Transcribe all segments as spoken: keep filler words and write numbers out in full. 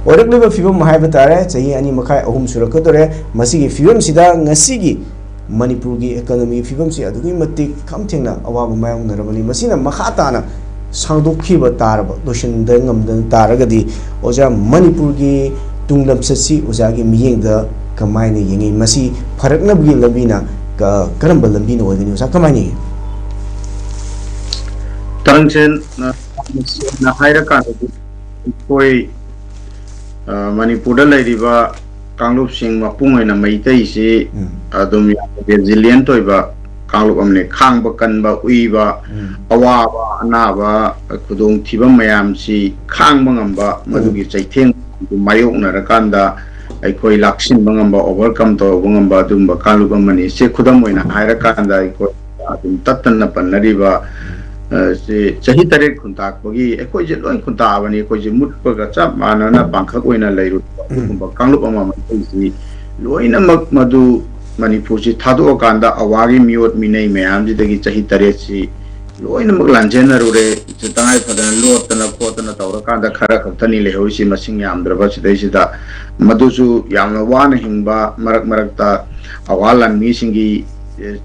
ꯑꯣꯏꯔꯛꯂꯤꯕ ꯐꯤꯕꯝ ꯍꯥꯏꯕ ꯇꯥꯔꯦ, ꯆꯍꯤ ꯑꯅꯤ ꯃꯈꯥꯏ, ꯑꯍꯨꯝ ꯁꯨꯔꯛꯀꯗꯧꯔꯦ꯫ ꯃꯁꯤꯒꯤ ꯐꯤꯕꯝꯁꯤꯗ ꯉꯁꯤꯒꯤ ꯃꯅꯤꯄꯨꯔꯒꯤ economy ꯐꯤꯕꯝꯁꯤ ꯑꯗꯨꯛꯀꯤ ꯃꯇꯤꯛ ꯈꯝ ꯊꯦꯡꯅ ꯑꯋꯥꯕ ꯃꯥꯌꯣꯛꯅꯔꯕꯅꯤ꯫ ꯃꯁꯤꯅ ꯃꯈꯥ ꯇꯥꯅ ꯁꯥꯡꯗꯣꯛꯈꯤꯕ ꯇꯥꯔꯕ, ꯂꯣꯏꯁꯤꯟꯕ ꯉꯝꯗꯅ ꯇꯥꯔꯒꯗꯤ, ꯑꯣꯖꯥ, ꯃꯅꯤꯄꯨꯔꯒꯤ ꯇꯨꯡ ꯂꯝꯆꯠꯁꯤ ꯑꯣꯖꯥꯒꯤ ꯃꯤꯠꯌꯦꯡꯗ ꯀꯃꯥꯏꯅ ꯌꯦꯡꯉꯤ? ꯃꯁꯤ ꯐꯔꯛꯅꯕꯒꯤ ꯂꯝꯕꯤꯅ ꯀ-, ꯀꯔꯝꯕ ꯂꯝꯕꯤꯅ ꯑꯣꯏꯒꯅꯤ, ꯑꯣꯖꯥ? ꯀꯃꯥꯏꯅ ꯌꯦꯡꯉꯤ? ꯇꯥꯡꯁꯦꯟ, ꯑ, ꯁꯦꯡꯅ ꯍꯥꯏꯔꯀꯥꯟꯗꯗꯤ, ꯑꯩꯈꯣꯏ, ꯑ, ꯃꯅꯤꯄꯨꯔꯗ ꯂꯩꯔꯤꯕ ꯀꯥꯡꯂꯨꯞꯁꯤꯡ, ꯃꯄꯨꯡ ꯑꯣꯏꯅ ꯃꯩꯇꯩꯁꯤ ꯎꯝ꯫ ꯑꯗꯨꯝ ꯌꯥꯝꯅ resilient ꯑꯣꯏꯕ ꯀꯥꯡꯂꯨꯞ ꯑꯃꯅꯤ꯫ ꯈꯥꯡꯕ ꯀꯟꯕ, ꯎꯏꯕ, ꯎꯝ꯫ ꯑꯋꯥꯕ, ꯑꯅꯥꯕ, ꯈꯨꯗꯣꯡꯊꯤꯕ ꯃꯌꯥꯝꯁꯤ ꯈꯥꯡꯕ ꯉꯝꯕ, ꯎꯝ꯫ ꯃꯗꯨꯒꯤ ꯆꯩꯊꯦꯡ ꯃꯥꯌꯣꯛꯅꯔꯀꯥꯟꯗ ꯑꯩꯈꯣꯏ ꯂꯥꯛꯁꯤꯟꯕ ꯉꯝꯕ, overcome ꯇꯧꯕ ꯉꯝꯕ ꯑꯗꯨꯒꯨꯝꯕ ꯀꯥꯡꯂꯨꯞ ꯑꯃꯅꯤ꯫ ꯁꯤ ꯈꯨꯗꯝ ꯑꯣꯏꯅ ꯍꯥꯏꯔꯀꯥꯟꯗ, ꯑꯩꯈꯣꯏ ꯑꯗꯨꯝ ꯇꯠꯇꯅ ꯄꯟꯅꯔꯤꯕ, ꯑ, ꯁꯤ ꯆꯍꯤ ꯇꯔꯦꯠ ꯈꯨꯟꯇꯥꯛꯄꯒꯤ, ꯑꯩꯈꯣꯏꯁꯦ ꯂꯣꯏ ꯈꯨꯟꯇꯥꯛꯑꯕꯅꯤ, ꯑꯩꯈꯣꯏꯁꯦ ꯃꯨꯠꯄꯒ ꯆꯞ ꯃꯥꯟꯅꯅ ꯄꯥꯡꯈꯛ ꯑꯣꯏꯅ ꯂꯩꯔꯨꯕ ꯎꯝ꯫ ꯑꯗꯨꯒꯨꯝꯕ ꯀꯥꯡꯂꯨꯞ ꯑꯃ ꯑꯃ ꯑꯩꯈꯣꯏꯁꯤ ꯂꯣꯏꯅꯃꯛ ꯃꯗꯨ ꯃꯅꯤꯄꯨꯔꯁꯤ ꯊꯥꯗꯣꯛꯑꯀꯥꯟꯗ ꯑꯋꯥꯒꯤ ꯃꯤꯑꯣꯠ ꯃꯤꯅꯩ ꯃꯌꯥꯝꯁꯤꯗꯒꯤ ꯆꯍꯤ ꯇꯔꯦꯠꯁꯤ ꯂꯣꯏꯅꯃꯛ ꯂꯥꯟꯖꯦꯟꯅꯔꯨꯔꯦ꯫ ꯇꯉꯥꯏ ꯐꯗꯅ ꯂꯣꯠꯇꯅ ꯈꯣꯠꯇꯅ ꯇꯧꯔꯀꯥꯟꯗ ꯈꯔ ꯈꯛꯇꯅꯤ ꯂꯩꯍꯧꯔꯤꯁꯤ, ꯃꯁꯤꯡ ꯌꯥꯝꯗ꯭ꯔꯕ꯫ ꯁꯤꯗꯩꯁꯤꯗ ꯃꯗꯨꯁꯨ ꯌꯥꯝꯅ ꯋꯥꯅ ꯍꯤꯡꯕ, ꯃꯔꯛ ꯃꯔꯛꯇ ꯑꯋꯥ ꯂꯥꯟꯃꯤꯁꯤꯡꯒꯤ, ꯑꯦ,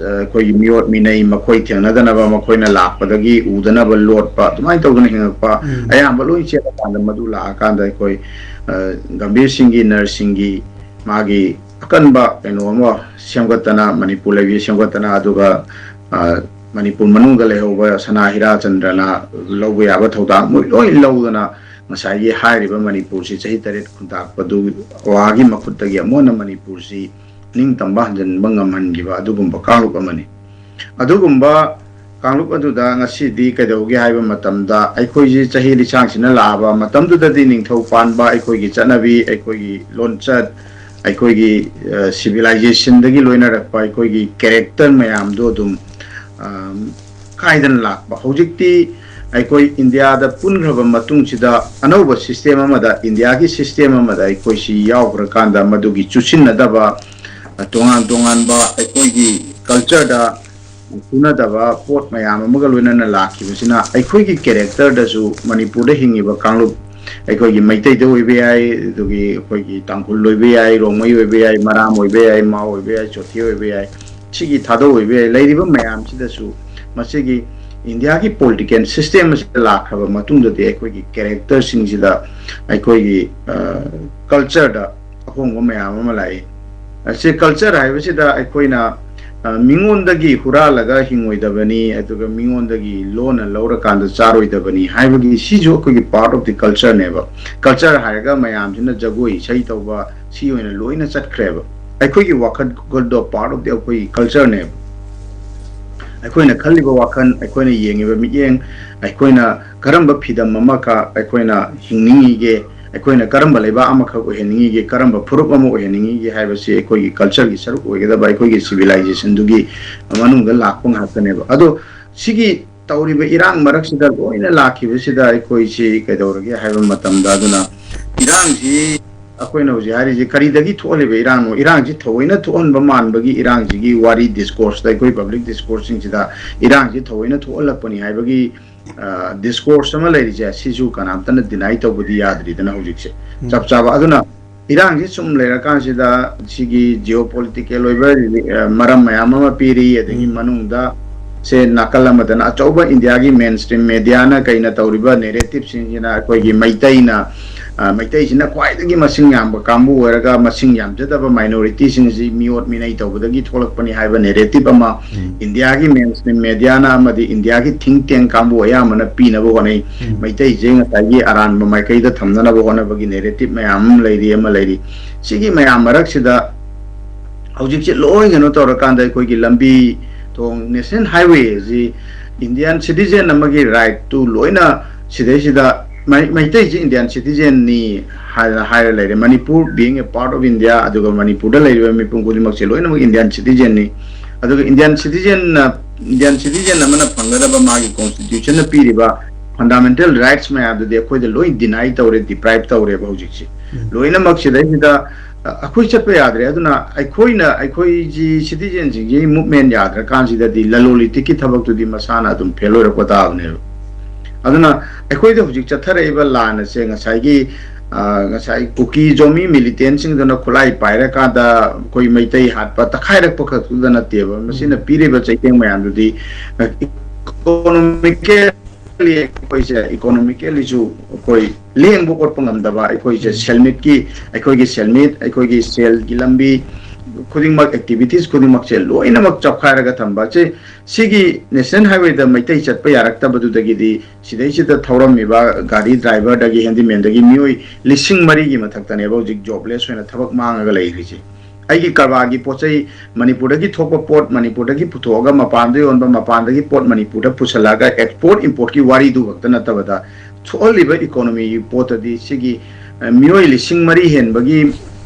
ꯑꯩꯈꯣꯏꯒꯤ ꯃꯤꯑꯣꯠ ꯃꯤꯅꯩ, ꯃꯈꯣꯏ ꯊꯦꯡꯅꯗꯅꯕ, ꯃꯈꯣꯏꯅ ꯂꯥꯛꯄꯗꯒꯤ ꯎꯗꯅꯕ ꯂꯣꯠꯄ, ꯑꯗꯨꯃꯥꯏꯅ ꯇꯧꯗꯅ ꯍꯤꯡꯉꯛꯄ ꯎꯝ꯫ ꯑꯌꯥꯝꯕ ꯂꯣꯏ ꯆꯦꯜꯂꯀꯥꯟꯗ, ꯃꯗꯨ ꯂꯥꯛꯑꯀꯥꯟꯗ ꯑꯩꯈꯣꯏ, ꯑ, ꯒꯝꯚꯤꯔ ꯁꯤꯡꯒꯤ, ꯅꯔꯁꯤꯡꯒꯤ ꯃꯥꯒꯤ ꯑꯀꯟꯕ ꯀꯩꯅꯣ ꯑꯃ ꯁꯦꯝꯒꯠꯇꯅ, ꯃꯅꯤꯄꯨꯔ ꯂꯩꯕꯤ ꯁꯦꯝꯒꯠꯇꯅ, ꯑꯗꯨꯒ, ꯑ, ꯃꯅꯤꯄꯨꯔ ꯃꯅꯨꯡꯗ ꯂꯩꯍꯧꯕ ꯁꯅꯥ ꯍꯤꯔꯥꯆꯟꯗ꯭ꯔꯅ ꯂꯧꯕ ꯌꯥꯕ ꯊꯧꯗꯥꯡ ꯃꯣꯏ ꯂꯣꯏ ꯂꯧꯗꯅ, ꯉꯁꯥꯏꯒꯤ ꯍꯥꯏꯔꯤꯕ ꯃꯅꯤꯄꯨꯔꯁꯤ ꯆꯍꯤ ꯇꯔꯦꯠ ꯈꯨꯟꯇꯥꯛꯄꯗꯨ, ꯑꯋꯥꯒꯤ ꯃꯈꯨꯠꯇꯒꯤ ꯑꯃꯨꯛ ꯍꯟꯅ ꯃꯅꯤꯄꯨꯔꯁꯤ ꯅꯤꯡꯇꯝꯕ ꯍꯟꯖꯤꯟꯕ ꯉꯝꯍꯟꯈꯤꯕ ꯑꯗꯨꯒꯨꯝꯕ ꯀꯥꯡꯂꯨꯞ ꯑꯃꯅꯤ꯫ ꯑꯗꯨꯒꯨꯝꯕ ꯀꯥꯡꯂꯨꯞ ꯑꯗꯨꯗ ꯉꯁꯤꯗꯤ ꯀꯩꯗꯧꯒꯦ ꯍꯥꯏꯕ ꯃꯇꯝꯗ, ꯑꯩꯈꯣꯏꯁꯤ ꯆꯍꯤ ꯂꯤꯁꯥꯡꯁꯤꯅ ꯂꯥꯛꯑꯕ ꯃꯇꯝꯗꯨꯗꯗꯤ ꯅꯤꯡꯊꯧ ꯄꯥꯟꯕ ꯑꯩꯈꯣꯏꯒꯤ ꯆꯠꯅꯕꯤ, ꯑꯩꯈꯣꯏꯒꯤ ꯂꯣꯟꯆꯠ, ꯑꯩꯈꯣꯏꯒꯤ, ꯑ, civilizationꯗꯒꯤ ꯂꯣꯏꯅꯔꯛꯄ ꯑꯩꯈꯣꯏꯒꯤ character ꯃꯌꯥꯝꯗꯣ ꯑꯗꯨꯝ, ꯑ, ꯀꯥꯏꯗꯅ ꯂꯥꯛꯄ꯫ ꯍꯧꯖꯤꯛꯇꯤ ꯑꯩꯈꯣꯏ ꯏꯟꯗꯤꯌꯥꯗ ꯄꯨꯟꯈ꯭ꯔꯕ ꯃꯇꯨꯡꯁꯤꯗ, ꯑꯅꯧꯕ system ꯑꯃꯗ, ꯏꯟꯗꯤꯌꯥꯒꯤ system ꯑꯃꯗ ꯑꯩꯈꯣꯏꯁꯤ ꯌꯥꯎꯈ꯭ꯔꯀꯥꯟꯗ, ꯃꯗꯨꯒꯤ ꯆꯨꯁꯤꯟꯅꯗꯕ, ꯑ, ꯇꯣꯉꯥꯟ ꯇꯣꯉꯥꯟꯕ ꯑꯩꯈꯣꯏꯒꯤ cultureꯗ ꯆꯨꯅꯗꯕ ꯄꯣꯠ ꯃꯌꯥꯝ ꯑꯃꯒ ꯂꯣꯏꯅꯅ ꯂꯥꯛꯈꯤꯕꯁꯤꯅ, ꯑꯩꯈꯣꯏꯒꯤ characterꯗꯁꯨ, ꯃꯅꯤꯄꯨꯔꯗ ꯍꯤꯡꯉꯤꯕ ꯀꯥꯡꯂꯨꯞ ꯑꯩꯈꯣꯏꯒꯤ ꯃꯩꯇꯩꯗ ꯑꯣꯏꯕ ꯌꯥꯏ, ꯑꯗꯨꯒꯤ ꯑꯩꯈꯣꯏꯒꯤ ꯇꯥꯡꯈꯨꯜ ꯑꯣꯏꯕ ꯌꯥꯏ, ꯔꯣꯡꯃꯩ ꯑꯣꯏꯕ ꯌꯥꯏ, ꯃꯔꯥꯝ ꯑꯣꯏꯕ ꯌꯥꯏ, ꯃꯥꯎ ꯑꯣꯏꯕ ꯌꯥꯏ, ꯆꯣꯊꯦ ꯑꯣꯏꯕ ꯌꯥꯏ, ꯁꯤꯒꯤ ꯊꯥꯗꯧ ꯑꯣꯏꯕ ꯌꯥꯏ, ꯂꯩꯔꯤꯕ ꯃꯌꯥꯝꯁꯤꯗꯁꯨ ꯃꯁꯤꯒꯤ ꯏꯟꯗꯤꯌꯥꯒꯤ ꯄꯣꯂꯤꯇꯤꯀꯦꯜ ꯁꯤꯁꯇꯦꯝ ꯑꯁꯤꯗ ꯂꯥꯛꯈ꯭ꯔꯕ ꯃꯇꯨꯡꯗꯗꯤ ꯑꯩꯈꯣꯏꯒꯤ ꯀꯦꯔꯦꯛꯇꯔꯁꯤꯡꯁꯤꯗ, ꯑꯩꯈꯣꯏꯒꯤ ꯀꯜꯆꯔꯗ ꯑꯍꯣꯡꯕ ꯃꯌꯥꯝ ꯑꯃ ꯂꯥꯛꯏ꯫ ꯑꯁꯤ ꯀꯜꯆꯔ ꯍꯥꯏꯕꯁꯤꯗ ꯑꯩꯈꯣꯏꯅ ꯃꯤꯉꯣꯟꯗꯒꯤ ꯍꯨꯔꯥꯜꯂꯒ ꯍꯤꯡꯉꯣꯏꯗꯕꯅꯤ, ꯑꯗꯨꯒ ꯃꯤꯉꯣꯟꯗꯒꯤ ꯂꯣꯟꯅ ꯂꯧꯔꯀꯥꯟꯗ ꯆꯥꯔꯣꯏꯗꯕꯅꯤ ꯍꯥꯏꯕꯒꯤ, ꯁꯤꯁꯨ ꯑꯩꯈꯣꯏꯒꯤ ꯄꯥꯔꯠ ꯑꯣꯐ ꯗꯤ ꯀꯜꯆꯔꯅꯦꯕ꯫ ꯀꯜꯆꯔ ꯍꯥꯏꯔꯒ ꯃꯌꯥꯝꯁꯤꯅ ꯖꯒꯣꯏ ꯏꯁꯩ ꯇꯧꯕ, ꯁꯤ ꯑꯣꯏꯅ ꯂꯣꯏꯅ ꯆꯠꯈ꯭ꯔꯦꯕ꯫ ꯑꯩꯈꯣꯏꯒꯤ ꯋꯥꯈꯜꯗꯣ ꯄꯥꯔꯠ ꯑꯣꯐ ꯗꯤ ꯑꯩꯈꯣꯏꯒꯤ ꯀꯜꯆꯔꯅꯦꯕ꯫ ꯑꯩꯈꯣꯏꯅ ꯈꯜꯂꯤꯕ ꯋꯥꯈꯜ, ꯑꯩꯈꯣꯏꯅ ꯌꯦꯡꯉꯤꯕ ꯃꯤꯠꯌꯦꯡ, ꯑꯩꯈꯣꯏꯅ ꯀꯔꯝꯕ ꯐꯤꯗꯝ ꯑꯃꯈꯛ ꯑꯩꯈꯣꯏꯅ ꯍꯤꯡꯅꯤꯡꯉꯤꯒꯦ, ꯑꯩꯈꯣꯏꯅ ꯀꯔꯝꯕ ꯂꯩꯕꯥꯛ ꯑꯃꯈꯛ ꯑꯣꯏꯍꯟꯅꯤꯡꯉꯤꯒꯦ, ꯀꯔꯝꯕ ꯐꯨꯔꯨꯞ ꯑꯃ ꯑꯣꯏꯍꯟꯅꯤꯡꯉꯤꯒꯦ ꯍꯥꯏꯕꯁꯤ ꯑꯩꯈꯣꯏꯒꯤ ꯀꯜꯆꯔꯒꯤ ꯁꯔꯨꯛ ꯑꯣꯏꯒꯗꯕ, ꯑꯩꯈꯣꯏꯒꯤ ꯁꯤꯚꯤꯂꯥꯏꯖꯦꯁꯟꯗꯨꯒꯤ ꯃꯅꯨꯡꯗ ꯂꯥꯛꯄ ꯉꯥꯛꯇꯅꯦꯕ꯫ ꯑꯗꯣ ꯁꯤꯒꯤ ꯇꯧꯔꯤꯕ ꯏꯔꯥꯡ ꯃꯔꯛꯁꯤꯗ ꯂꯣꯏꯅ ꯂꯥꯛꯈꯤꯕꯁꯤꯗ ꯑꯩꯈꯣꯏꯁꯤ ꯀꯩꯗꯧꯔꯒꯦ ꯍꯥꯏꯕ ꯃꯇꯝꯗ, ꯑꯗꯨꯅ ꯏꯔꯥꯡꯁꯤ ꯑꯩꯈꯣꯏꯅ ꯍꯧꯖꯤꯛ ꯍꯥꯏꯔꯤꯁꯤ ꯀꯔꯤꯗꯒꯤ ꯊꯣꯛꯍꯜꯂꯤꯕ ꯏꯔꯥꯡꯅꯣ? ꯏꯔꯥꯡꯁꯤ ꯊꯑꯣꯏꯅ ꯊꯣꯛꯍꯟꯕ ꯃꯥꯟꯕꯒꯤ ꯏꯔꯥꯡꯁꯤꯒꯤ ꯋꯥꯔꯤ, ꯗꯤꯁꯀꯣꯔꯁꯇ, ꯑꯩꯈꯣꯏ ꯄꯕ꯭ꯂꯤꯛ ꯗꯤꯁꯀꯣꯔꯁꯁꯤꯡꯁꯤꯗ ꯏꯔꯥꯡꯁꯤ ꯊꯑꯣꯏꯅ ꯊꯣꯛꯍꯜꯂꯛꯄꯅꯤ ꯍꯥꯏꯕꯒꯤ ꯗꯤꯁꯀꯣꯔꯁ ꯑꯃ ꯂꯩꯔꯤꯁꯦ, ꯁꯤꯁꯨ ꯀꯅꯥꯝꯇꯅ ꯗꯤꯅꯥꯏ ꯇꯧꯕꯗꯤ ꯌꯥꯗ꯭ꯔꯤꯗꯅ ꯍꯧꯖꯤꯛꯁꯦ꯫ ꯎꯝ꯫ ꯆꯞ ꯆꯥꯕ꯫ ꯑꯗꯨꯅ ꯏꯔꯥꯡꯁꯤ ꯁꯨꯝ ꯂꯩꯔꯀꯥꯟꯁꯤꯗ ꯁꯤꯒꯤ ꯖꯤꯑꯣ ꯄꯣꯂꯤꯇꯤꯀꯦꯜ ꯑꯣꯏꯕ ꯔꯤꯂꯤ-, ꯑ, ꯃꯔꯝ ꯃꯌꯥꯝ ꯑꯃ ꯄꯤꯔꯤ, ꯑꯗꯒꯤ ꯎꯝ꯫ ꯃꯅꯨꯡꯗ ꯁꯦ ꯅꯥꯀꯜ ꯑꯃꯗꯅ ꯑꯆꯧꯕ ꯏꯟꯗꯤꯌꯥꯒꯤ ꯃꯦꯟ ꯁ꯭ꯇ꯭ꯔꯤꯝ ꯃꯦꯗꯤꯌꯥꯅ ꯀꯩꯅ ꯇꯧꯔꯤꯕ ꯅꯦꯔꯦꯇꯤꯞꯁꯤꯡꯁꯤꯅ ꯑꯩꯈꯣꯏꯒꯤ ꯃꯩꯇꯩꯅ, ꯑ, ꯃꯩꯇꯩꯁꯤꯅ ꯈ꯭ꯋꯥꯏꯗꯒꯤ ꯃꯁꯤꯡ ꯌꯥꯝꯕ ꯀꯥꯡꯕꯨ ꯑꯣꯏꯔꯒ ꯃꯁꯤꯡ ꯌꯥꯝꯖꯗꯕ ꯃꯥꯏꯅꯣꯔꯤꯇꯤꯁꯤꯡꯁꯤ ꯃꯤꯑꯣꯠ ꯃꯤꯅꯩ ꯇꯧꯕꯗꯒꯤ ꯊꯣꯛꯂꯛꯄꯅꯤ ꯍꯥꯏꯕ ꯅꯦꯔꯦꯇꯤꯞ ꯑꯃ ꯎꯝ꯫ ꯏꯟꯗꯤꯌꯥꯒꯤ ꯃꯦꯟ ꯁ꯭ꯇ꯭ꯔꯤꯝ ꯃꯦꯗꯤꯌꯥꯅ ꯑꯃꯗꯤ ꯏꯟꯗꯤꯌꯥꯒꯤ ꯊꯤꯡ ꯇꯦꯡ ꯀꯥꯡꯕꯨ ꯑꯌꯥꯝꯕꯅ ꯄꯤꯅꯕ ꯍꯣꯠꯅꯩ꯫ ꯎꯝ꯫ ꯃꯩꯇꯩꯁꯦ ꯉꯁꯥꯏꯒꯤ ꯑꯔꯥꯟꯕ ꯃꯥꯏꯀꯩꯗ ꯊꯝꯅꯅꯕ ꯍꯣꯠꯅꯕꯒꯤ ꯅꯦꯔꯦꯇꯤꯞ ꯃꯌꯥꯝ ꯑꯃ ꯂꯩꯔꯤ, ꯑꯃ ꯂꯩꯔꯤ꯫ ꯁꯤꯒꯤ ꯃꯌꯥꯝ ꯃꯔꯛꯁꯤꯗ ꯍꯧꯖꯤꯛꯁꯦ ꯂꯣꯏ ꯀꯩꯅꯣ ꯇꯧꯔꯀꯥꯟꯗ ꯑꯩꯈꯣꯏꯒꯤ ꯂꯝꯕꯤ ꯊꯣꯡ, ꯅꯦꯁꯅꯦꯜ ꯍꯥꯏꯋꯦ ꯑꯁꯤ ꯏꯟꯗꯤꯌꯥꯟ ꯁꯤꯇꯤꯖꯦꯟ ꯑꯃꯒꯤ ꯔꯥꯏꯠꯇꯨ ꯂꯣꯏꯅ ꯁꯤꯗꯩꯁꯤꯗ ꯃꯩ-, ꯃꯩꯇꯩꯁꯤ ꯏꯟꯗꯤꯌꯥꯟ ꯁꯤꯇꯤꯖꯦꯟꯅꯤ ꯍꯥꯏꯅ ꯍꯥꯏꯔ ꯂꯩꯔꯦ꯫ Manipur being a part of India, ꯑꯗꯨꯒ ꯃꯅꯤꯄꯨꯔꯗ ꯂꯩꯔꯤꯕ ꯃꯤꯄꯨꯝ ꯈꯨꯗꯤꯡꯃꯛꯁꯦ ꯂꯣꯏꯅꯃꯛ ꯏꯟꯗꯤꯌꯥꯟ ꯁꯤꯇꯤꯖꯦꯟꯅꯤ꯫ ꯑꯗꯨꯒ ꯏꯟꯗꯤꯌꯥꯟ ꯁꯤꯇꯤꯖꯦꯟꯅ, ꯏꯟꯗꯤꯌꯥꯟ ꯁꯤꯇꯤꯖꯦꯟ ꯑꯃꯅ ꯐꯪꯒꯗꯕ ꯃꯥꯒꯤ ꯀꯣꯟꯁꯇꯤꯇ꯭ꯌꯨꯁꯟꯅ ꯄꯤꯔꯤꯕ ꯐꯟꯗꯥꯃꯦꯟꯇꯦꯜ ꯔꯥꯏꯠꯁ ꯃꯌꯥꯝꯗꯨꯗꯤ ꯑꯩꯈꯣꯏꯗ ꯂꯣꯏ ꯗꯤꯅꯥꯏ ꯇꯧꯔꯦ, ꯗꯤꯄ꯭ꯔꯥꯏꯚ ꯇꯧꯔꯦꯕ ꯍꯧꯖꯤꯛꯁꯦ꯫ ꯎꯝ꯫ ꯂꯣꯏꯅꯃꯛ ꯁꯤꯗꯩꯁꯤꯗ, ꯑ, ꯑꯩꯈꯣꯏ ꯆꯠꯄ ꯌꯥꯗ꯭ꯔꯦ꯫ ꯑꯗꯨꯅ ꯑꯩꯈꯣꯏꯅ, ꯑꯩꯈꯣꯏꯒꯤ ꯁꯤꯇꯤꯖꯦꯟꯁꯤꯡꯁꯤ ꯃꯨꯞꯃꯦꯟ ꯌꯥꯗ꯭ꯔꯀꯥꯟꯁꯤꯗꯗꯤ ꯂꯂꯣꯟ ꯏꯇꯤꯛꯀꯤ ꯊꯕꯛꯇꯨꯗꯤ ꯃꯁꯥꯅ ꯑꯗꯨꯝ ꯐꯦꯜ ꯑꯣꯏꯔꯛꯄ ꯇꯥꯕꯅꯦꯕ꯫ ꯑꯗꯨꯅ ꯑꯩꯈꯣꯏꯗ ꯍꯧꯖꯤꯛ ꯆꯠꯊꯔꯛꯏꯕ ꯂꯥꯟ ꯑꯁꯦ ꯉꯁꯥꯏꯒꯤ, ꯑ, ꯉꯁꯥꯏ ꯀꯨꯀꯤ ꯖꯣꯃꯤ ꯃꯤꯂꯤꯇꯦꯟꯁꯤꯡꯗꯨꯅ ꯈꯨꯠꯂꯥꯏ ꯄꯥꯏꯔꯀꯥꯟꯗ ꯑꯩꯈꯣꯏ ꯃꯩꯇꯩ ꯍꯥꯠꯄ, ꯇꯛꯈꯥꯏꯔꯛꯄ ꯈꯛꯇꯗ ꯅꯠꯇꯦꯕ꯫ ꯃꯁꯤꯅ ꯎꯝ꯫ ꯄꯤꯔꯤꯕ ꯆꯩꯊꯦꯡ ꯃꯌꯥꯝꯗꯨꯗꯤ, ꯑ, ꯏꯀꯣꯅꯣꯃꯤꯀꯦꯜꯂꯤ ꯑꯩꯈꯣꯏꯁꯦ, ꯏꯀꯣꯅꯣꯃꯤꯀꯦꯜꯂꯤꯁꯨ ꯑꯩꯈꯣꯏ ꯂꯦꯡꯕ ꯑꯣꯠꯄ ꯉꯝꯗꯕ, ꯑꯩꯈꯣꯏꯁꯦ ꯎꯝ꯫ ꯁꯦꯜꯃꯤꯠꯀꯤ, ꯑꯩꯈꯣꯏꯒꯤ ꯁꯦꯜꯃꯤꯠ, ꯑꯩꯈꯣꯏꯒꯤ ꯁꯦꯜꯒꯤ ꯂꯝꯕꯤ ꯈꯨꯗꯤꯡꯃꯛ, ꯑꯦꯛꯇꯤꯚꯤꯇꯤꯁ ꯈꯨꯗꯤꯡꯃꯛꯁꯦ ꯂꯣꯏꯅꯃꯛ ꯆꯞꯈꯥꯏꯔꯒ ꯊꯝꯕ꯫ ꯁꯤ, ꯁꯤꯒꯤ ꯅꯦꯁꯅꯦꯜ ꯍꯥꯏꯋꯦꯗ ꯃꯩꯇꯩ ꯆꯠꯄ ꯌꯥꯔꯛꯇꯕꯗꯨꯗꯒꯤꯗꯤ ꯁꯤꯗꯩꯁꯤꯗ ꯊꯧꯔꯝꯃꯤꯕ ꯒꯥꯔꯤ ꯗ꯭ꯔꯥꯏꯚꯔꯗꯒꯤ, ꯍꯦꯟꯗꯤꯃꯦꯟꯗꯒꯤ ꯃꯤꯑꯣꯏ ꯂꯤꯁꯤꯡ ꯃꯔꯤꯒꯤ ꯃꯊꯛꯇꯅꯦꯕ ꯍꯧꯖꯤꯛ ꯖꯣꯕꯂꯦꯁ ꯑꯣꯏꯅ ꯊꯕꯛ ꯃꯥꯡꯉꯒ ꯂꯩꯈ꯭ꯔꯤꯁꯦ꯫ ꯑꯩꯒꯤ ꯀꯔꯕꯥꯔꯒꯤ ꯄꯣꯠ ꯆꯩ, ꯃꯅꯤꯄꯨꯔꯗꯒꯤ ꯊꯣꯛꯄ ꯄꯣꯠ ꯃꯅꯤꯄꯨꯔꯗꯒꯤ ꯄꯨꯊꯣꯛꯑꯒ ꯃꯄꯥꯟꯗ ꯌꯣꯟꯕ, ꯃꯄꯥꯟꯗꯒꯤ ꯄꯣꯠ ꯃꯅꯤꯄꯨꯔꯗ ꯄꯨꯁꯜꯂꯛꯑꯒ ꯑꯦꯛꯁꯄꯣꯔꯠ ꯏꯝꯄꯣꯔꯠꯀꯤ ꯋꯥꯔꯤꯗꯨ ꯈꯛꯇ ꯅꯠꯇꯕꯗ, ꯁꯣꯛꯍꯜꯂꯤꯕ ꯏꯀꯣꯅꯣꯃꯤꯒꯤ ꯄꯣꯠꯇꯗꯤ ꯁꯤꯒꯤ, ꯑ, ꯃꯤꯑꯣꯏ ꯂꯤꯁꯤꯡ ꯃꯔꯤ ꯍꯦꯟꯕꯒꯤ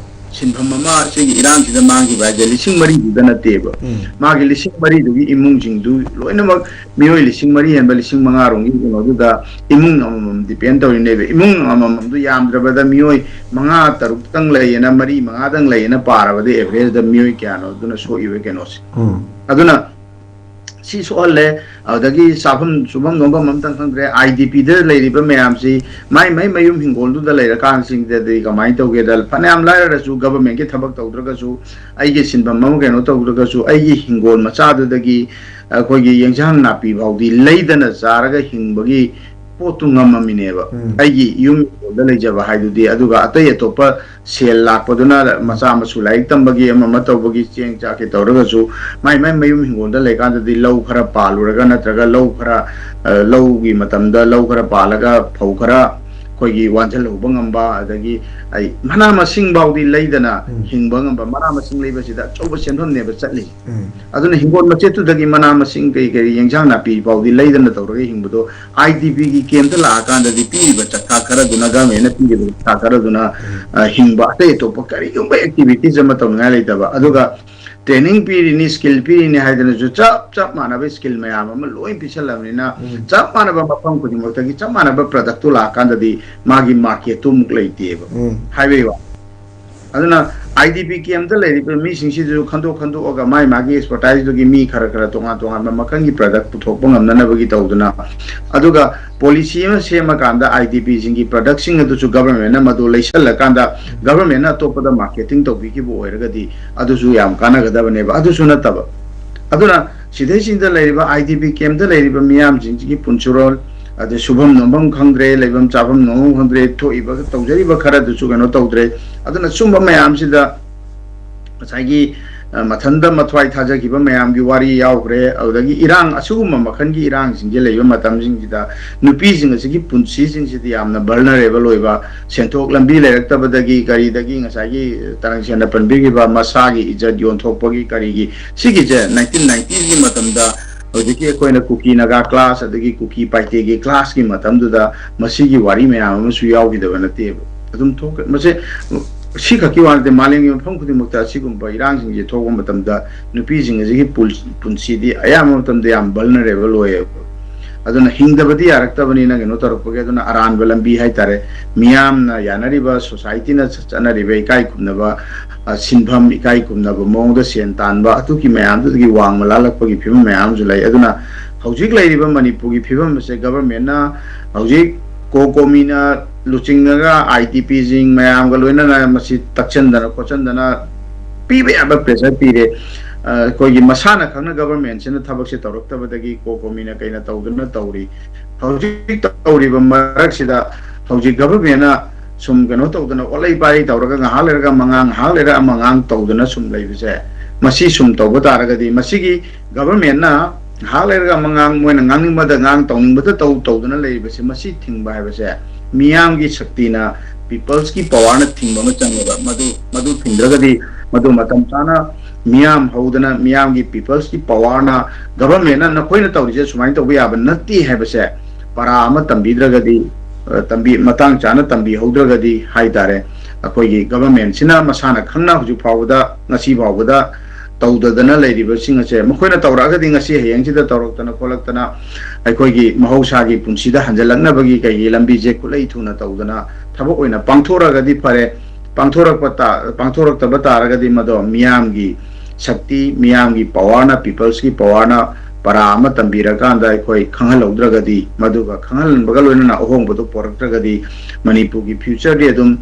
ꯁꯤꯟꯐꯝ ꯑꯃ ꯁꯤꯒꯤ ꯏꯔꯥꯡꯁꯤꯗ ꯃꯥꯡꯈꯤꯕ ꯍꯥꯏꯁꯦ ꯂꯤꯁꯤꯡ ꯃꯔꯤꯗꯨꯗ ꯅꯠꯇꯦꯕ꯫ ꯎꯝ꯫ ꯃꯥꯒꯤ ꯂꯤꯁꯤꯡ ꯃꯔꯤꯗꯨꯒꯤ ꯏꯃꯨꯡꯁꯤꯡꯗꯨ ꯂꯣꯏꯅꯃꯛ, ꯃꯤꯑꯣꯏ ꯂꯤꯁꯤꯡ ꯃꯔꯤ ꯍꯦꯟꯕ, ꯂꯤꯁꯤꯡ ꯃꯉꯥ ꯔꯣꯝꯒꯤ ꯀꯩꯅꯣꯗꯨꯗ ꯏꯃꯨꯡ ꯑꯃꯃꯝ ꯗꯤꯄꯦꯟ ꯇꯧꯔꯤꯅꯦꯕ꯫ ꯏꯃꯨꯡ ꯑꯃꯃꯝꯗꯨ ꯌꯥꯝꯗ꯭ꯔꯕꯗ ꯃꯤꯑꯣꯏ ꯃꯉꯥ ꯇꯔꯨꯛꯇꯪ ꯂꯩꯌꯦꯅ, ꯃꯔꯤ ꯃꯉꯥꯗꯪ ꯂꯩꯌꯦꯅ ꯄꯥꯔꯕꯗ ꯑꯦꯚꯔꯦꯖꯇ ꯃꯤꯑꯣꯏ ꯀꯌꯥꯅꯣ ꯑꯗꯨꯅ ꯁꯣꯛꯏꯕ ꯀꯩꯅꯣꯁꯦ꯫ ꯎꯝ꯫ ꯑꯗꯨꯅ ꯁꯤ ꯁꯣꯛꯍꯜꯂꯦ꯫ ꯑꯗꯨꯗꯒꯤ ꯆꯥꯐꯝ ꯆꯨꯐꯝ ꯅꯣꯝꯐꯝ ꯑꯝꯇꯪ ꯈꯪꯗ꯭ꯔꯦ꯫ ꯑꯥꯏ ꯗꯤ ꯄꯤꯗ ꯂꯩꯔꯤꯕ ꯃꯌꯥꯝꯁꯤ ꯃꯥꯏ ꯃꯥꯏ ꯃꯌꯨꯝ ꯍꯤꯡꯒꯣꯜꯗꯨꯗ ꯂꯩꯔꯀꯥꯟꯁꯤꯡꯗꯗꯤ ꯀꯃꯥꯏꯅ ꯇꯧꯒꯦꯗ, ꯐꯅꯌꯥꯝ ꯂꯥꯏꯔꯔꯁꯨ, ꯒꯚꯔꯟꯃꯦꯟꯠꯀꯤ ꯊꯕꯛ ꯇꯧꯗ꯭ꯔꯒꯁꯨ, ꯑꯩꯒꯤ ꯁꯤꯟꯐꯝ ꯑꯃ ꯀꯩꯅꯣ ꯇꯧꯗ꯭ꯔꯒꯁꯨ, ꯑꯩꯒꯤ ꯍꯤꯡꯒꯣꯜ ꯃꯆꯥꯗꯨꯗꯒꯤ ꯑꯩꯈꯣꯏꯒꯤ ꯌꯦꯟꯁꯥꯡ ꯅꯥꯄꯤ ꯐꯥꯎꯗꯤ ꯂꯩꯗꯅ ꯆꯥꯔꯒ ꯍꯤꯡꯕꯒꯤ ꯄꯣꯠꯇꯨ ꯉꯝꯃꯝꯃꯤꯅꯦꯕ꯫ ꯎꯝ꯫ ꯑꯩꯒꯤ ꯌꯨꯝ ꯍꯤꯡꯒꯣꯜꯗ ꯂꯩꯖꯕ ꯍꯥꯏꯗꯨꯗꯤ꯫ ꯑꯗꯨꯒ ꯑꯇꯩ ꯑꯇꯣꯞꯄ ꯁꯦꯜ ꯂꯥꯛꯄꯗꯨꯅ ꯃꯆꯥ ꯃꯁꯨ ꯂꯥꯏꯔꯤꯛ ꯇꯝꯕꯒꯤ, ꯑꯃ ꯑꯃ ꯇꯧꯕꯒꯤ, ꯆꯦꯡ ꯆꯥꯛꯀꯤ ꯇꯧꯔꯒꯁꯨ, ꯃꯥꯏ ꯃꯥꯏ ꯃꯌꯨꯝ ꯍꯤꯡꯒꯣꯜꯗ ꯂꯩꯀꯥꯟꯗꯗꯤ ꯂꯧ ꯈꯔ ꯄꯥꯜꯂꯨꯔꯒ, ꯅꯠꯇ꯭ꯔꯒ ꯂꯧ ꯈꯔ, ꯑ, ꯂꯧꯒꯤ ꯃꯇꯝꯗ ꯂꯧ ꯈꯔ ꯄꯥꯜꯂꯒ ꯐꯧ ꯈꯔ ꯑꯩꯈꯣꯏꯒꯤ ꯋꯥꯟꯁꯤꯜꯍꯧꯕ ꯉꯝꯕ, ꯑꯗꯒꯤ ꯑꯩ ꯃꯅꯥ ꯃꯁꯤꯡ ꯐꯥꯎꯗꯤ ꯂꯩꯗꯅ ꯎꯝ꯫ ꯍꯤꯡꯕ ꯉꯝꯕ, ꯃꯅꯥ ꯃꯁꯤꯡ ꯂꯩꯕꯁꯤꯗ ꯑꯆꯧꯕ ꯁꯦꯟꯐꯝꯅꯦꯕ ꯆꯠꯂꯤꯁꯦ꯫ ꯎꯝ꯫ ꯑꯗꯨꯅ ꯍꯤꯡꯒꯣꯜ ꯃꯆꯦꯠꯇꯨꯗꯒꯤ ꯃꯅꯥ ꯃꯁꯤꯡ ꯀꯩ ꯀꯩ, ꯌꯦꯟꯁꯥꯡ ꯅꯥꯄꯤ ꯐꯥꯎꯗꯤ ꯂꯩꯗꯅ ꯇꯧꯔꯒ ꯍꯤꯡꯕꯗꯣ ꯑꯥꯏ ꯗꯤ ꯄꯤꯒꯤ ꯀꯦꯝꯇ ꯂꯥꯛꯑꯀꯥꯟꯗꯗꯤ ꯄꯤꯔꯤꯕ ꯆꯥꯛꯊꯥꯛ ꯈꯔꯗꯨꯅ, ꯒꯚꯔꯟꯃꯦꯟꯠꯅ ꯄꯤꯔꯤꯕ ꯆꯥꯛꯊꯥꯛ ꯈꯔꯗꯨꯅ, ꯎꯝ꯫ ꯑ, ꯍꯤꯡꯕ, ꯑꯇꯩ ꯑꯇꯣꯞꯄ ꯀꯔꯤꯒꯨꯝꯕ ꯑꯦꯛꯇꯤꯚꯤꯇꯤꯁ ꯑꯃ ꯇꯧꯅꯤꯡꯉꯥꯏ ꯂꯩꯇꯕ꯫ ꯑꯗꯨꯒ ꯇ꯭ꯔꯦꯅꯤꯡ ꯄꯤꯔꯤꯅꯤ, ꯁ꯭ꯀꯤꯜ ꯄꯤꯔꯤꯅꯤ ꯍꯥꯏꯗꯅꯁꯨ ꯆꯞ ꯆꯞ ꯃꯥꯟꯅꯕ ꯁ꯭ꯀꯤꯜ ꯃꯌꯥꯝ ꯑꯃ ꯂꯣꯏ ꯄꯤꯁꯜꯂꯕꯅꯤꯅ, ꯎꯝ꯫ ꯆꯞ ꯃꯥꯟꯅꯕ ꯃꯐꯝ ꯈꯨꯗꯤꯡꯃꯛꯇꯒꯤ ꯆꯞ ꯃꯥꯟꯅꯕ ꯄ꯭ꯔꯗꯛꯇꯨ ꯂꯥꯛꯑꯀꯥꯟꯗꯗꯤ ꯃꯥꯒꯤ ꯃꯥꯔꯀꯦꯠꯇꯨ ꯑꯃꯨꯛ ꯂꯩꯇꯦꯕ꯫ ꯎꯝ꯫ ꯍꯥꯏꯕꯒꯤ ꯋꯥ꯫ ꯑꯗꯨꯅ ꯑꯥꯏ ꯗꯤ ꯄꯤ ꯀꯦꯝꯇ ꯂꯩꯔꯤꯕ ꯃꯤꯁꯤꯡꯁꯤꯁꯨ ꯈꯟꯗꯣꯛ ꯈꯟꯗꯣꯛꯑꯒ ꯃꯥꯏ ꯃꯥꯒꯤ ꯑꯦꯛꯁꯄꯔꯇꯥꯏꯁꯇꯨꯒꯤ ꯃꯤ ꯈꯔ ꯈꯔ ꯇꯣꯉꯥꯟ ꯇꯣꯉꯥꯟꯕ ꯃꯈꯜꯒꯤ ꯄ꯭ꯔꯗꯛ ꯄꯨꯊꯣꯛꯄ ꯉꯝꯅꯅꯕꯒꯤ ꯇꯧꯗꯨꯅ, ꯑꯗꯨꯒ ꯄꯣꯂꯤꯁꯤ ꯑꯃ ꯁꯦꯝꯃꯀꯥꯟꯗ ꯑꯥꯏ ꯗꯤ ꯄꯤꯁꯤꯡꯒꯤ ꯄ꯭ꯔꯗꯛꯁꯤꯡ ꯑꯗꯨꯁꯨ ꯒꯚꯔꯟꯃꯦꯟꯅ ꯃꯗꯨ ꯂꯩꯁꯜꯂꯀꯥꯟꯗ ꯒꯚꯔꯟꯃꯦꯟꯅ ꯑꯇꯣꯞꯄꯗ ꯃꯥꯔꯀꯦꯇꯤꯡ ꯇꯧꯕꯤꯈꯤꯕ ꯑꯣꯏꯔꯒꯗꯤ ꯑꯗꯨꯁꯨ ꯌꯥꯝ ꯀꯥꯟꯅꯒꯗꯕꯅꯦꯕ꯫ ꯑꯗꯨꯁꯨ ꯅꯠꯇꯕ, ꯑꯗꯨꯅ ꯁꯤꯗꯩꯁꯤꯗ ꯂꯩꯔꯤꯕ ꯑꯥꯏ ꯗꯤ ꯄꯤ ꯀꯦꯝꯇ ꯂꯩꯔꯤꯕ ꯃꯤꯌꯥꯝꯁꯤꯡꯁꯤꯒꯤ ꯄꯨꯟꯁꯤꯔꯣꯜ, ꯑꯗꯩ ꯁꯨꯐꯝ ꯅꯣꯝꯐꯝ ꯈꯪꯗ꯭ꯔꯦ, ꯂꯩꯐꯝ ꯆꯥꯐꯝ ꯅꯣꯝꯐꯝ ꯈꯪꯗ꯭ꯔꯦ, ꯊꯣꯛꯏꯕ ꯇꯧꯖꯔꯤꯕ ꯈꯔꯗꯨꯁꯨ ꯀꯩꯅꯣ ꯇꯧꯗ꯭ꯔꯦ꯫ ꯑꯗꯨꯅ ꯁꯨꯝꯕ ꯃꯌꯥꯝꯁꯤꯗ ꯉꯁꯥꯏꯒꯤ, ꯑ, ꯃꯊꯟꯇ ꯃꯊ꯭ꯋꯥꯏ ꯊꯥꯖꯈꯤꯕ ꯃꯌꯥꯝꯒꯤ ꯋꯥꯔꯤ ꯌꯥꯎꯈ꯭ꯔꯦ꯫ ꯑꯗꯨꯗꯒꯤ ꯏꯔꯥꯡ, ꯑꯁꯤꯒꯨꯝꯕ ꯃꯈꯜꯒꯤ ꯏꯔꯥꯡꯁꯤꯡꯁꯦ ꯂꯩꯕ ꯃꯇꯝꯁꯤꯡꯁꯤꯗ ꯅꯨꯄꯤꯁꯤꯡ ꯑꯁꯤꯒꯤ ꯄꯨꯟꯁꯤꯁꯤꯡꯁꯤꯗꯤ ꯌꯥꯝꯅ ꯚꯜꯅꯔꯦꯕꯜ ꯑꯣꯏꯕ, ꯁꯦꯟꯊꯣꯛ ꯂꯝꯕꯤ ꯂꯩꯔꯛꯇꯕꯗꯒꯤ ꯀꯔꯤꯗꯒꯤ ꯉꯁꯥꯏꯒꯤ ꯇꯔꯪ ꯁꯦꯟꯅ ꯄꯟꯕꯤꯈꯤꯕ ꯃꯁꯥꯒꯤ ꯏꯖꯠ ꯌꯣꯟꯊꯣꯛꯄꯒꯤ ꯀꯔꯤꯒꯤ, ꯁꯤꯒꯤꯁꯦ ꯅꯥꯏꯟꯇꯤꯟ ꯅꯥꯏꯟꯇꯤꯁꯀꯤ ꯃꯇꯝꯗ ꯍꯧꯖꯤꯛꯀꯤ ꯑꯩꯈꯣꯏꯅ ꯀꯨꯀꯤ ꯅꯥꯒꯥ ꯀ꯭ꯂꯥꯁ ꯑꯗꯒꯤ ꯀꯨꯀꯤ ꯄꯥꯏꯇꯦꯒꯤ ꯀ꯭ꯂꯥꯁꯀꯤ ꯃꯇꯝꯗꯨꯗ ꯃꯁꯤꯒꯤ ꯋꯥꯔꯤ ꯃꯌꯥꯝ ꯑꯃꯁꯨ ꯌꯥꯎꯈꯤꯗꯕ ꯅꯠꯇꯦꯕ꯫ ꯑꯗꯨꯝ ꯊꯣꯛꯈ꯭ꯔꯦ꯫ ꯃꯁꯦ ꯁꯤ ꯈꯛꯀꯤ ꯋꯥ ꯅꯠꯇꯦ, ꯃꯥꯂꯦꯝꯒꯤ ꯃꯐꯝ ꯈꯨꯗꯤꯡꯃꯛꯇ ꯑꯁꯤꯒꯨꯝꯕ ꯏꯔꯥꯡꯁꯤꯡꯁꯦ ꯊꯣꯛꯄ ꯃꯇꯝꯗ ꯅꯨꯄꯤꯁꯤꯡ ꯑꯁꯤꯒꯤ ꯄꯨꯜ-, ꯄꯨꯟꯁꯤꯗꯤ ꯑꯌꯥꯝꯕ ꯃꯇꯝꯗ ꯌꯥꯝ ꯚꯜꯅꯔꯦꯕꯜ ꯑꯣꯏꯌꯦꯕ꯫ ꯑꯗꯨꯅ ꯍꯤꯡꯗꯕꯗꯤ ꯌꯥꯔꯛꯇꯕꯅꯤꯅ ꯀꯩꯅꯣ ꯇꯧꯔꯛꯄꯒꯤ, ꯑꯗꯨꯅ ꯑꯔꯥꯟꯕ ꯂꯝꯕꯤ ꯍꯥꯏꯇꯥꯔꯦ, ꯃꯤꯌꯥꯝꯅ ꯌꯥꯅꯔꯤꯕ, ꯁꯣꯁꯥꯏꯇꯤꯅ ꯆꯠꯅꯔꯤꯕ ꯏꯀꯥꯏ ꯈꯨꯝꯅꯕ, ꯑ, ꯁꯤꯟꯐꯝ, ꯏꯀꯥꯏ ꯈꯨꯝꯅꯕ ꯃꯑꯣꯡꯗ ꯁꯦꯟ ꯇꯥꯟꯕ, ꯑꯗꯨꯒꯤ ꯃꯌꯥꯝꯗꯨꯗꯒꯤ ꯋꯥꯡꯃ ꯂꯥꯜꯂꯛꯄꯒꯤ ꯐꯤꯕꯝ ꯃꯌꯥꯝ ꯑꯃꯁꯨ ꯂꯩ꯫ ꯑꯗꯨꯅ ꯍꯧꯖꯤꯛ ꯂꯩꯔꯤꯕ ꯃꯅꯤꯄꯨꯔꯒꯤ ꯐꯤꯕꯝ ꯑꯁꯦ ꯒꯚꯔꯟꯃꯦꯟꯅ ꯍꯧꯖꯤꯛ ꯀꯣꯀꯣꯃꯤꯅ ꯂꯨꯆꯤꯡꯉꯒ ꯑꯥꯏ ꯗꯤ ꯄꯤꯁꯤꯡ ꯃꯌꯥꯝꯒ ꯂꯣꯏꯅꯅ ꯃꯁꯤ ꯇꯛꯁꯤꯟꯗꯅ ꯈꯣꯠꯆꯟꯗꯅ ꯄꯤꯕ ꯌꯥꯕ ꯄ꯭ꯔꯦꯁꯔ ꯄꯤꯔꯦ꯫ ꯑ, ꯑꯩꯈꯣꯏꯒꯤ ꯃꯁꯥꯅ ꯈꯪꯅ ꯒꯚꯔꯟꯃꯦꯟꯁꯤꯅ ꯊꯕꯛꯁꯦ ꯇꯧꯔꯛꯇꯕꯗꯒꯤ ꯀꯣꯀꯣꯃꯤꯅ ꯀꯩꯅ ꯇꯧꯗꯨꯅ ꯇꯧꯔꯤ꯫ ꯍꯧꯖꯤꯛ ꯇꯧꯔꯤꯕ ꯃꯔꯛꯁꯤꯗ ꯍꯧꯖꯤꯛ ꯒꯚꯔꯟꯃꯦꯟꯅ ꯁꯨꯝ ꯀꯩꯅꯣ ꯇꯧꯗꯅ ꯑꯣꯠꯂꯩ ꯄꯥꯏꯔꯩ ꯇꯧꯔꯒ ꯉꯥꯏꯍꯥꯛ ꯂꯩꯔꯒ ꯑꯃ ꯉꯥꯡ, ꯉꯥꯏꯍꯥꯛ ꯂꯩꯔꯒ ꯑꯃ ꯉꯥꯡ ꯇꯧꯗꯅ ꯁꯨꯝ ꯂꯩꯕꯁꯦ, ꯃꯁꯤ ꯁꯨꯝ ꯇꯧꯕ ꯇꯥꯔꯒꯗꯤ ꯃꯁꯤꯒꯤ ꯒꯚꯔꯟꯃꯦꯟꯅ ꯉꯥꯏꯍꯥꯛ ꯂꯩꯔꯒ ꯑꯃ ꯉꯥꯡ, ꯃꯣꯏꯅ ꯉꯥꯡꯅꯤꯡꯕꯗ ꯉꯥꯡ, ꯇꯧꯅꯤꯡꯕꯗ ꯇꯧ ꯇꯧꯗꯅ ꯂꯩꯔꯤꯕꯁꯦ, ꯃꯁꯤ ꯊꯤꯡꯕ ꯍꯥꯏꯕꯁꯦ ꯃꯤꯌꯥꯝꯒꯤ ꯁꯛꯇꯤꯅ, ꯄꯤꯄꯜꯁꯀꯤ ꯄꯋꯥꯔꯅ ꯊꯤꯡꯕ ꯑꯃ ꯆꯪꯉꯦꯕ꯫ ꯃꯗꯨ, ꯃꯗꯨ ꯊꯤꯡꯗ꯭ꯔꯒꯗꯤ ꯃꯗꯨ ꯃꯇꯝ ꯆꯥꯅ ꯃꯤꯌꯥꯝ ꯍꯧꯗꯅ ꯃꯤꯌꯥꯝꯒꯤ ꯄꯤꯄꯜꯁꯀꯤ ꯄꯋꯥꯔꯅ ꯒꯚꯔꯟꯃꯦꯟꯅ ꯅꯈꯣꯏꯅ ꯇꯧꯔꯤꯁꯦ ꯁꯨꯃꯥꯏꯅ ꯇꯧꯕ ꯌꯥꯕ ꯅꯠꯇꯦ ꯍꯥꯏꯕꯁꯦ ꯄꯔꯥ ꯑꯃ ꯇꯝꯕꯤꯗ꯭ꯔꯒꯗꯤ, ꯑ, ꯇꯝꯕꯤ-, ꯃꯇꯥꯡ ꯆꯥꯅ ꯇꯝꯕꯤꯍꯧꯗ꯭ꯔꯒꯗꯤ ꯍꯥꯏ ꯇꯥꯔꯦ, ꯑꯩꯈꯣꯏꯒꯤ ꯒꯚꯔꯟꯃꯦꯟꯁꯤꯅ ꯃꯁꯥꯅ ꯈꯪꯅ ꯍꯧꯖꯤꯛ ꯐꯥꯎꯕꯗ, ꯉꯁꯤ ꯐꯥꯎꯕꯗ ꯇꯧꯗꯗꯅ ꯂꯩꯔꯤꯕꯁꯤꯡ ꯑꯁꯦ ꯃꯈꯣꯏꯅ ꯇꯧꯔꯛꯑꯒꯗꯤ ꯉꯁꯤ ꯍꯌꯦꯡꯁꯤꯗ ꯇꯧꯔꯛꯇꯅ ꯈꯣꯠꯂꯛꯇꯅ ꯑꯩꯈꯣꯏꯒꯤ ꯃꯍꯧꯁꯥꯒꯤ ꯄꯨꯟꯁꯤꯗ ꯍꯟꯖꯜꯂꯛꯅꯕꯒꯤ ꯀꯩꯒꯤ ꯂꯝꯕꯤꯁꯦ ꯈꯨꯠꯂꯩ ꯊꯨꯅ ꯇꯧꯗꯅ ꯊꯕꯛ ꯑꯣꯏꯅ ꯄꯥꯡꯊꯣꯔꯛꯑꯒꯗꯤ ꯐꯔꯦ꯫ ꯄꯥꯡꯊꯣꯔꯛꯄ ꯄꯥꯡꯊꯣꯔꯛꯇꯕ ꯇꯥꯔꯒꯗꯤ ꯃꯗꯣ ꯃꯤꯌꯥꯝꯒꯤ ꯁꯛꯇꯤ, ꯃꯤꯌꯥꯝꯒꯤ ꯄꯋꯥꯔꯅ, ꯄꯤꯄꯜꯁꯀꯤ ꯄꯋꯥꯔꯅ ꯄꯔꯥ ꯑꯃ ꯇꯝꯕꯤꯔꯀꯥꯟꯗ ꯑꯩꯈꯣꯏ ꯈꯪꯍꯜꯍꯧꯗ꯭ꯔꯒꯗꯤ, ꯃꯗꯨꯒ ꯈꯪꯍꯟꯕꯒ ꯂꯣꯏꯅꯅ ꯑꯍꯣꯡꯕꯗꯨ ꯄꯣꯔꯛꯇ꯭ꯔꯒꯗꯤ ꯃꯅꯤꯄꯨꯔꯒꯤ ꯐ꯭ꯌꯨꯆꯔꯗꯤ ꯑꯗꯨꯝ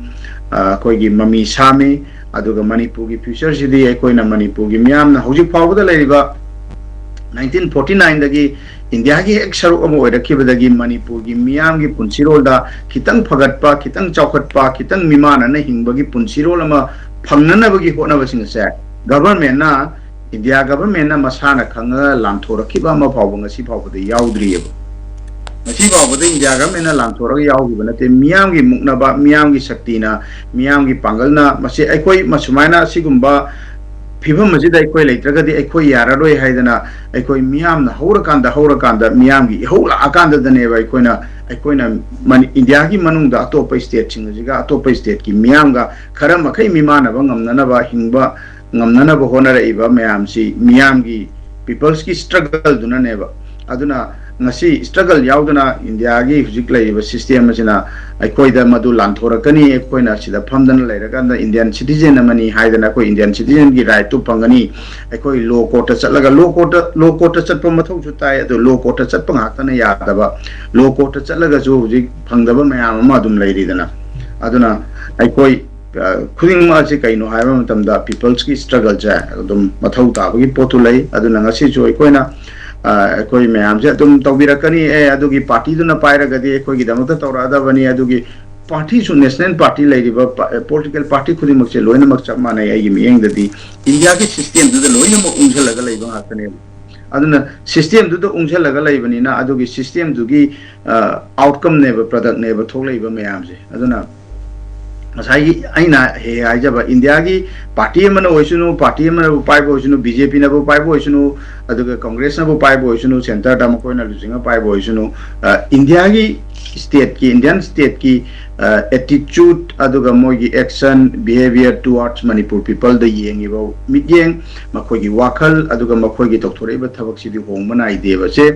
ꯑꯩꯈꯣꯏꯒꯤ ꯃꯃꯤ ꯁꯥꯝꯃꯤ꯫ ꯑꯗꯨꯒ ꯃꯅꯤꯄꯨꯔꯒꯤ ꯐ꯭ꯌꯨꯆꯔꯁꯤꯗꯤ ꯑꯩꯈꯣꯏꯅ ꯃꯅꯤꯄꯨꯔꯒꯤ ꯃꯤꯌꯥꯝꯅ ꯍꯧꯖꯤꯛ ꯐꯥꯎꯕꯗ ꯂꯩꯔꯤꯕ nineteen forty nine ꯗꯒꯤ ꯏꯟꯗꯤꯌꯥꯒꯤ ꯍꯦꯛ ꯁꯔꯨꯛ ꯑꯃ ꯑꯣꯏꯔꯛꯈꯤꯕꯗꯒꯤ ꯃꯅꯤꯄꯨꯔꯒꯤ ꯃꯤꯌꯥꯝꯒꯤ ꯄꯨꯟꯁꯤꯔꯣꯜꯗ ꯈꯤꯇꯪ ꯐꯒꯠꯄ, ꯈꯤꯇꯪ ꯆꯥꯎꯈꯠꯄ, ꯈꯤꯇꯪ ꯃꯤꯃꯥꯟꯅꯅ ꯍꯤꯡꯕꯒꯤ ꯄꯨꯟꯁꯤꯔꯣꯜ ꯑꯃ ꯐꯪꯅꯅꯕꯒꯤ ꯍꯣꯠꯅꯕꯁꯤꯡ ꯑꯁꯦ ꯒꯚꯔꯟꯃꯦꯟꯅ, ꯏꯟꯗꯤꯌꯥ ꯒꯚꯔꯟꯃꯦꯟꯅ ꯃꯁꯥꯅ ꯈꯪꯉꯒ ꯂꯥꯟꯊꯣꯔꯛꯈꯤꯕ ꯑꯃ ꯐꯥꯎꯕ ꯉꯁꯤ ꯐꯥꯎꯕꯗ ꯌꯥꯎꯗ꯭ꯔꯤꯑꯕ꯫ ꯉꯁꯤ ꯐꯥꯎꯕꯗ ꯏꯟꯗꯤꯌꯥ ꯒꯚꯔꯟꯃꯦꯟꯅ ꯂꯥꯟꯊꯣꯔꯒ ꯌꯥꯎꯈꯤꯕ ꯅꯠꯇꯦ꯫ ꯃꯤꯌꯥꯝꯒꯤ ꯃꯨꯛꯅꯕ, ꯃꯤꯌꯥꯝꯒꯤ ꯁꯛꯇꯤꯅ, ꯃꯤꯌꯥꯝꯒꯤ ꯄꯥꯡꯒꯜꯅ ꯃꯁꯤ ꯑꯩꯈꯣꯏ ꯃꯁꯨꯃꯥꯏꯅ ꯑꯁꯤꯒꯨꯝꯕ ꯐꯤꯕꯝ ꯑꯁꯤꯗ ꯑꯩꯈꯣꯏ ꯂꯩꯇ꯭ꯔꯒꯗꯤ, ꯑꯩꯈꯣꯏ ꯌꯥꯔꯔꯣꯏ ꯍꯥꯏꯗꯅ ꯑꯩꯈꯣꯏ ꯃꯤꯌꯥꯝꯅ ꯍꯧꯔꯀꯥꯟꯗ, ꯍꯧꯔꯀꯥꯟꯗ ꯃꯤꯌꯥꯝꯒꯤ ꯏꯍꯧ ꯂꯥꯛꯑꯀꯥꯟꯗꯗꯅꯦꯕ ꯑꯩꯈꯣꯏꯅ, ꯑꯩꯈꯣꯏꯅ ꯃꯅꯤ-, ꯏꯟꯗꯤꯌꯥꯒꯤ ꯃꯅꯨꯡꯗ ꯑꯇꯣꯞꯄ ꯁ꯭ꯇꯦꯠꯁꯤꯡ ꯑꯁꯤꯒ, ꯑꯇꯣꯞꯄ ꯁ꯭ꯇꯦꯠꯀꯤ ꯃꯤꯌꯥꯝꯒ ꯈꯔ ꯃꯈꯩ ꯃꯤꯃꯥꯟꯅꯕ ꯉꯝꯅꯅꯕ, ꯍꯤꯡꯕ ꯉꯝꯅꯅꯕ ꯍꯣꯠꯅꯔꯛꯏꯕ ꯃꯌꯥꯝꯁꯤ ꯃꯤꯌꯥꯝꯒꯤ, ꯄꯤꯄꯜꯁꯀꯤ ꯁ꯭ꯇ꯭ꯔꯒꯜꯗꯨꯅꯅꯦꯕ꯫ ꯑꯗꯨꯅ ꯉꯁꯤ ꯁ꯭ꯇ꯭ꯔꯒꯜ ꯌꯥꯎꯗꯅ ꯏꯟꯗꯤꯌꯥꯒꯤ ꯍꯧꯖꯤꯛ ꯂꯩꯔꯤꯕ ꯁꯤꯁꯇꯦꯝ ꯑꯁꯤꯅ ꯑꯩꯈꯣꯏꯗ ꯃꯗꯨ ꯂꯥꯟꯊꯣꯔꯛꯀꯅꯤ, ꯑꯩꯈꯣꯏꯅ ꯁꯤꯗ ꯐꯝꯗꯅ ꯂꯩꯔꯀꯥꯟꯗ ꯏꯟꯗꯤꯌꯟ ꯁꯤꯇꯤꯖꯦꯟ ꯑꯃꯅꯤ ꯍꯥꯏꯗꯅ ꯑꯩꯈꯣꯏ ꯏꯟꯗꯤꯌꯟ ꯁꯤꯇꯤꯖꯦꯟꯒꯤ ꯔꯥꯏꯠꯇꯨ ꯐꯪꯒꯅꯤ, ꯑꯩꯈꯣꯏ ꯂꯣ ꯀꯣꯔꯠꯇ ꯆꯠꯂꯒ, ꯂꯣ ꯀꯣꯔꯠꯇ, ꯂꯣ ꯀꯣꯔꯠꯇ ꯆꯠꯄ ꯃꯊꯧꯁꯨ ꯇꯥꯏ, ꯑꯗꯣ ꯂꯣ ꯀꯣꯔꯠꯇ ꯆꯠꯄ ꯉꯥꯛꯇꯅ ꯌꯥꯗꯕ, ꯂꯣ ꯀꯣꯔꯠꯇ ꯆꯠꯂꯒꯁꯨ ꯍꯧꯖꯤꯛ ꯐꯪꯗꯕ ꯃꯌꯥꯝ ꯑꯃ ꯑꯗꯨꯝ ꯂꯩꯔꯤꯗꯅ꯫ ꯑꯗꯨꯅ ꯑꯩꯈꯣꯏ ꯈꯨꯗꯤꯡꯃꯛ ꯑꯁꯤ ꯀꯩꯅꯣ ꯍꯥꯏꯕ ꯃꯇꯝꯗ ꯄꯤꯄꯜꯁꯀꯤ ꯁ꯭ꯇ꯭ꯔꯒꯜꯁꯦ ꯑꯗꯨꯝ ꯃꯊꯧ ꯇꯥꯕꯒꯤ ꯄꯣꯠꯇꯨ ꯂꯩ꯫ ꯑꯗꯨꯅ ꯉꯁꯤꯁꯨ ꯑꯩꯈꯣꯏꯅ ꯑꯩꯈꯣꯏ ꯃꯌꯥꯝꯁꯦ ꯑꯗꯨꯝ ꯇꯧꯕꯤꯔꯛꯀꯅꯤ, ꯑꯦ ꯑꯗꯨꯒꯤ ꯄꯥꯔꯇꯤꯗꯨꯅ ꯄꯥꯏꯔꯒꯗꯤ ꯑꯩꯈꯣꯏꯒꯤꯗꯃꯛꯇ ꯇꯧꯔꯛꯑꯗꯕꯅꯤ, ꯑꯗꯨꯒꯤ ꯄꯥꯔꯇꯤꯁꯨ, ꯅꯦꯁꯅꯦꯜ ꯄꯥꯔꯇꯤ ꯂꯩꯔꯤꯕ ꯄꯣꯂꯤꯇꯤꯀꯦꯜ ꯄꯥꯔꯇꯤ ꯈꯨꯗꯤꯡꯃꯛꯁꯦ ꯂꯣꯏꯅꯃꯛ ꯆꯞ ꯃꯥꯟꯅꯩ꯫ ꯑꯩꯒꯤ ꯃꯤꯠꯌꯦꯡꯗꯗꯤ ꯏꯟꯗꯤꯌꯥꯒꯤ ꯁꯤꯁꯇꯦꯝꯗꯨꯗ ꯂꯣꯏꯅꯃꯛ ꯎꯪꯁꯜꯂꯒ ꯂꯩꯕ ꯉꯥꯛꯇꯅꯦꯕ꯫ ꯑꯗꯨꯅ ꯁꯤꯁꯇꯦꯝꯗꯨꯗ ꯎꯪꯁꯜꯂꯒ ꯂꯩꯕꯅꯤꯅ ꯑꯗꯨꯒꯤ ꯁꯤꯁꯇꯦꯝꯗꯨꯒꯤ ꯑꯥꯎꯠꯀꯝꯅꯦꯕ, ꯄ꯭ꯔꯗꯛꯅꯦꯕ ꯊꯣꯛꯂꯛꯏꯕ ꯃꯌꯥꯝꯁꯦ꯫ ꯑꯗꯨꯅ ꯉꯁꯥꯏꯒꯤ ꯑꯩꯅ ꯍꯦꯛ ꯍꯦꯛ ꯍꯥꯏꯖꯕ, ꯏꯟꯗꯤꯌꯥꯒꯤ ꯄꯥꯔꯇꯤ ꯑꯃꯅ ꯑꯣꯏꯁꯅꯨ, ꯄꯥꯔꯇꯤ ꯑꯃꯅꯕꯨ ꯄꯥꯏꯕ ꯑꯣꯏꯁꯅꯨ, ꯕꯤ ꯖꯦ ꯄꯤꯅꯕꯨ ꯄꯥꯏꯕ ꯑꯣꯏꯁꯅꯨ, ꯑꯗꯨꯒ ꯀꯪꯒ꯭ꯔꯦꯁꯅꯕꯨ ꯄꯥꯏꯕ ꯑꯣꯏꯁꯅꯨ, ꯁꯦꯟꯇꯔꯗ ꯃꯈꯣꯏꯅ ꯂꯨꯆꯤꯡꯉ ꯄꯥꯏꯕ ꯑꯣꯏꯁꯅꯨ, ꯏꯟꯗꯤꯌꯥꯒꯤ ꯁ꯭ꯇꯦꯠꯀꯤ, ꯏꯟꯗꯤꯌꯟ ꯁ꯭ꯇꯦꯠꯀꯤ ꯑꯦꯇꯤꯆꯨꯠ, ꯑꯗꯨꯒ ꯃꯣꯏꯒꯤ ꯑꯦꯛꯁꯟ, ꯕꯤꯍꯦꯕꯤꯌꯔ ꯇꯨꯋꯥꯔꯗꯁ ꯃꯅꯤꯄꯨꯔ ꯄꯤꯄꯜꯗ ꯌꯦꯡꯉꯤꯕ ꯃꯤꯠꯌꯦꯡ, ꯃꯈꯣꯏꯒꯤ ꯋꯥꯈꯜ, ꯑꯗꯨꯒ ꯃꯈꯣꯏꯒꯤ ꯇꯧꯊꯣꯔꯛꯏꯕ ꯊꯕꯛꯁꯤꯗꯤ ꯍꯣꯡꯕ ꯅꯥꯏꯗꯦꯕ꯫ ꯁꯦ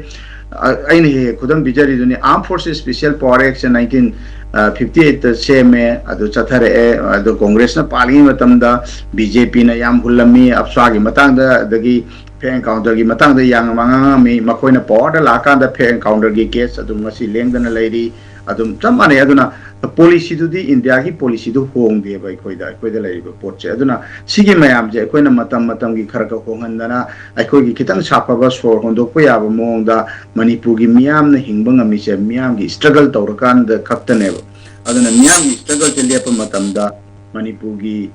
ꯑꯩꯅ ꯍꯦꯛ ꯍꯦꯛ ꯈꯨꯗꯝ ꯄꯤꯖꯔꯤꯗꯨꯅꯤ, Armed Forces Special Power Act nineteen fifty ꯑꯩꯠꯇ ꯁꯦꯝꯃꯦ, ꯑꯗꯨ ꯆꯠꯊꯔꯛꯑꯦ꯫ ꯑꯗꯣ ꯀꯣꯡꯒ꯭ꯔꯦꯁꯅ ꯄꯥꯜꯂꯤꯉꯩ ꯃꯇꯝꯗ ꯕꯤ ꯖꯦ ꯄꯤꯅ ꯌꯥꯝ ꯍꯨꯜꯂꯝꯃꯤ, ꯑꯞꯁ꯭ꯋꯥꯒꯤ ꯃꯇꯥꯡꯗ, ꯑꯗꯒꯤ ꯐꯦꯛ ꯑꯦꯟꯀꯥꯎꯟꯇꯔꯒꯤ ꯃꯇꯥꯡꯗ ꯌꯥꯝꯅ ꯉꯥꯡꯉꯝꯃꯤ꯫ ꯃꯈꯣꯏꯅ ꯄꯋꯥꯔꯗ ꯂꯥꯛꯑꯀꯥꯟꯗ ꯐꯦꯛ ꯑꯦꯟꯀꯥꯎꯟꯇꯔꯒꯤ ꯀꯦꯁ ꯑꯗꯨꯝ ꯉꯁꯤ ꯂꯦꯡꯗꯅ ꯂꯩꯔꯤ꯫ ꯑꯗꯨꯝ ꯆꯞ ꯃꯥꯟꯅꯩ꯫ ꯑꯗꯨꯅ ꯄꯣꯂꯤꯁꯤꯗꯨꯗꯤ, ꯏꯟꯗꯤꯌꯥꯒꯤ ꯄꯣꯂꯤꯁꯤꯗꯨ ꯍꯣꯡꯗꯦꯕ ꯑꯩꯈꯣꯏꯗ, ꯑꯩꯈꯣꯏꯗ ꯂꯩꯔꯤꯕ ꯄꯣꯠꯁꯦ꯫ ꯑꯗꯨꯅ ꯁꯤꯒꯤ ꯃꯌꯥꯝꯁꯦ ꯑꯩꯈꯣꯏꯅ ꯃꯇꯝ ꯃꯇꯝꯒꯤ ꯈꯔ ꯈꯔ ꯍꯣꯡꯍꯟꯗꯅ, ꯑꯩꯈꯣꯏꯒꯤ ꯈꯤꯇꯪ ꯁꯥꯐꯕ ꯁꯣꯔ ꯍꯣꯟꯗꯣꯛꯄ ꯌꯥꯕ ꯃꯑꯣꯡꯗ ꯃꯅꯤꯄꯨꯔꯒꯤ ꯃꯤꯌꯥꯝꯅ ꯍꯤꯡꯕ ꯉꯝꯃꯤꯁꯦ ꯃꯤꯌꯥꯝꯒꯤ ꯁ꯭ꯇ꯭ꯔꯒꯜ ꯇꯧꯔꯀꯥꯟꯗ ꯈꯛꯇꯅꯦꯕ꯫ ꯑꯗꯨꯅ ꯃꯤꯌꯥꯝꯒꯤ ꯁ꯭ꯇ꯭ꯔꯒꯜꯁꯦ ꯂꯦꯞꯄ ꯃꯇꯝꯗ ꯃꯅꯤꯄꯨꯔꯒꯤ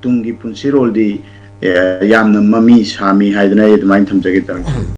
ꯇꯨꯡꯒꯤ ꯄꯨꯟꯁꯤꯔꯣꯜꯗꯤ, ꯑꯦ, ꯌꯥꯝꯅ ꯃꯃꯤ ꯁꯥꯃꯤ ꯍꯥꯏꯗꯅ ꯑꯩ ꯑꯗꯨꯃꯥꯏꯅ ꯊꯝꯖꯒꯦ ꯇꯧꯔꯤ꯫